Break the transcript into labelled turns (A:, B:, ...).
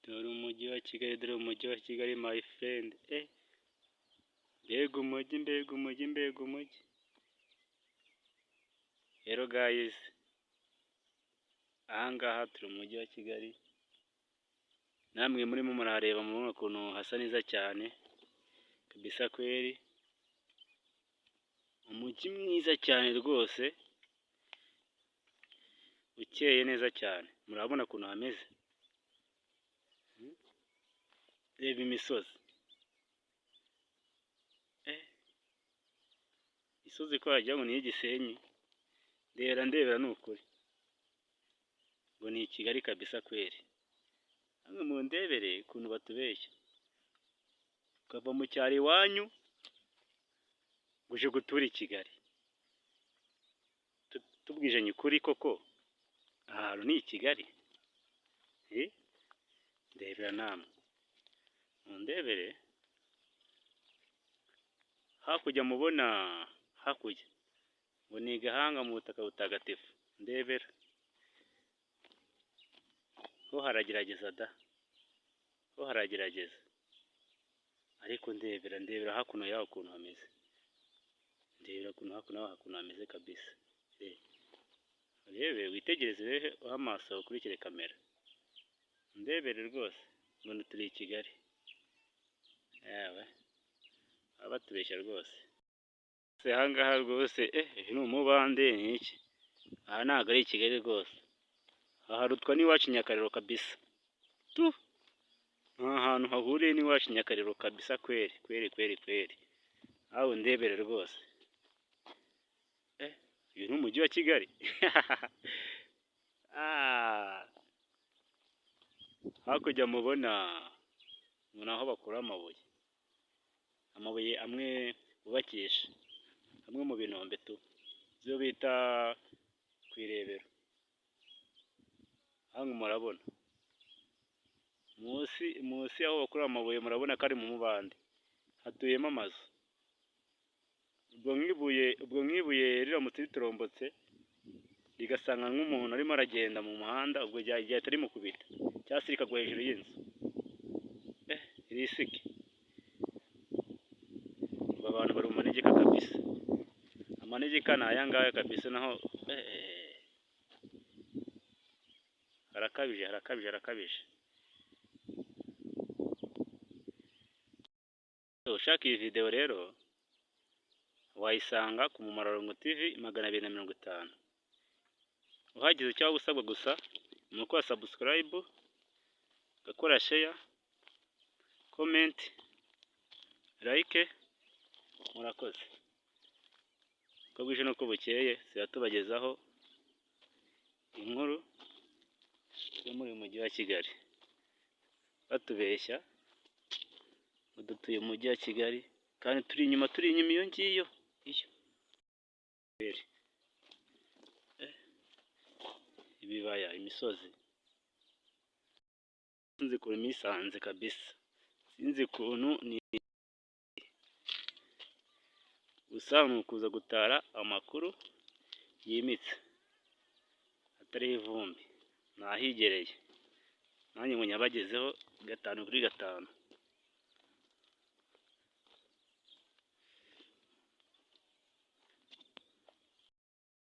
A: Dore umujyi wa Kigali, dore umujyi wa Kigali my friend, mbega umujyi, mbega umujyi, mbega umujyi! Rero guys, aha ngaha turi mu mujyi wa Kigali, namwe murimo murahareba murabona ukuntu hasa neza cyane kabisa kweri, umujyi mwiza cyane rwose, ukeye neza cyane, murabona ukuntu hameze? Reba imisozi, imisozi ko wagira ngo ni iy'i Gisenyi, ndebera ndebera ni ukuri, ngo ni i Kigali kabisa kweri, namwe mundebere ukuntu batubeshya, ukava mu cyaro iwanyu ngo uje gutura i Kigali, tubwizanye ukuri koko aha hantu ni i Kigali? Ndebera namwe, mundebere, hakurya mubona hakurya ngo ni i Gahanga mu butaka butagatifu, ndebera, ho haragerageza da, ho haragerageza, ariko ndebera, ndebera hakuno yaho ukuntu hameze, ndebera ukuntu hakuno yaho ukuntu hameze kabisa, urebe witegereze urebe amaso ukurikire kamera, ndebere rwose ngo turi i Kigali, yewe baba batubeshya rwose. Aha ngaha rwose uyu ni umubande ni iki? Aha ntabwo ari i Kigali rwose, aha harutwa n'iwacu i Nyakariro kabisa, tu! Nta hantu hahuriye n'iwacu i Nyakariro kabisa kweri kweri kweri kweri, nawe undebere rwose, uyu ni umujyi wa Kigali? Hakurya mubona ngo ni aho bakura amabuye, amabuye amwe bubakisha, amwe mu binombe tu, izo bita ku irebero, hano murabona munsi munsi y'aho bakura amabuye murabona ko ari mu mubande, hatuyemo amazu, ubwo nk'ibuye riramutse ritorombotse rigasanga nk'umuntu arimo aragenda mu muhanda, ubwo ryahita rimukubita cyangwa se rikagwa hejuru y'inzu, risque. Ubu abantu bari mu manegeka kabisa, amanegeka ni aya ngaya kabisa, naho harakabije, harakabije, harakabije. Ushaka iyi videwo rero wayisanga ku Mumararungu TV 250, uhageze icyo waba usabwa gusa ni ugukora subscribe, ugakora share, comment, like, murakoze. Uko bwije n'uko bukeye tuzajya tubagezaho inkuru yo muri uyu mujyi wa Kigali, batubeshya ngo dutuye mu mujyi wa Kigali kandi turi inyuma, turi inyuma iyo ngiyo iyo. Ibibaya, imisozi, sinzi ukuntu nisanze kabisa, sinzi ukuntu gusa ni ukuza gutara amakuru yimitse atariho ivumbi, nahigereye nanjye ngo nyabagezeho 5 kuri 5.